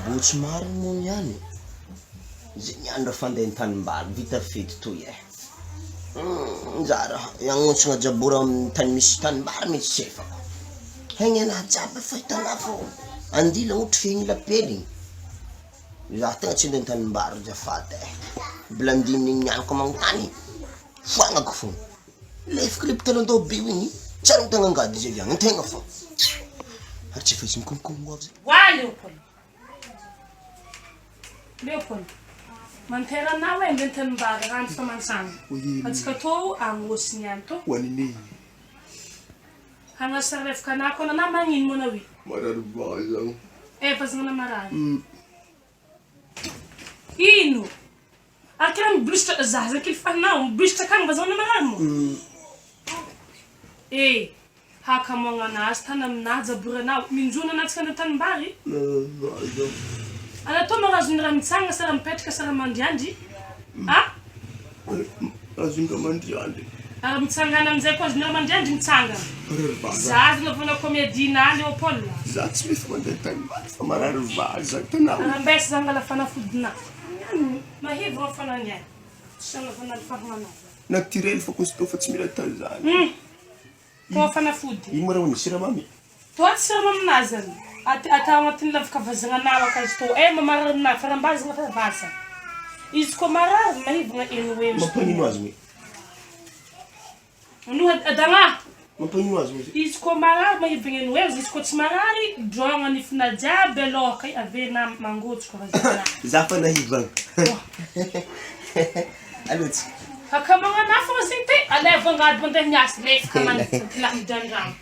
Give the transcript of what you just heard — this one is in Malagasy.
Sabotsy marigny moa niany, zay niany raha fandeha an-tanimbary vita fety toy e, hum zara hagnontsagna jabora amy tany misy tanimbary mihitsy tsy efako, haignanahy jiaby efa hitanah fô andila ohatra fehigny lapeligny, za tegna tsy ande an-tanimbary azafady e, Blandine igny niany koa magnontany foagnako fô. Lefoko le mpitalan-doha be io igny, tsy ary mitagna angady izy avy agny, antegna fô ary tsy efa izy mikonkongo avy zay. Wa Léopold. Léopold. Mantera anao e ndeha tanimbary rano fa mantsagna. Antsika tô agnôsy niany tô. Ho an'i Neny. Hagnasa revoka anah koa anah magnino moa anao i? Marary vazagna. Eh vazagna anah marary. Ino? Ary kiraha mibositra zaza kely fahinao mibositra akagny mba zaho marary moa. Eh hakamoagna anazy tany aminah jaboranao minjona anah tsika any antanimbary. Ana tô marazo ny raha mitsangana sa raha mipetraka sa raha mandriandry a? Azon'ny raha mandriandry. Ary mitsangana amizay koa azon'ny raha mandriandry mitsangana. Zaza nanaovana comédie na Léopold. Za tsy mety mandeha tanimbary fa marary vaza tanao. Ambesa za angala fanafodinah. Mahivogna fona ny ahy. Tsy anaovana ny fahamanana. Naturel fa costaud fa tsy mila tazana. Hum. Toa fanafody. Ino moa raha misy siramamy? Toa tsy siramamy nazany. Atao agnatin'ny lavaka vazagna anao aka izy toa eh mamarary aminahy fa raha mbazagna fa vasa. Izy koa marary mahivogna eno ho eno. Mampanino azy hoe? Ano adagna. Mampanino azy moa zay? Izy koa marary mahibigny eno eo, izy koa tsy marary drôgna nifina jiaby alôha kay averina mangotroko vazana. Za fa nahivagna. Aleo tsy. Akamagna anah fogna zegny te alaivo angady mandeha miasa lefaka mangidy midranodrano.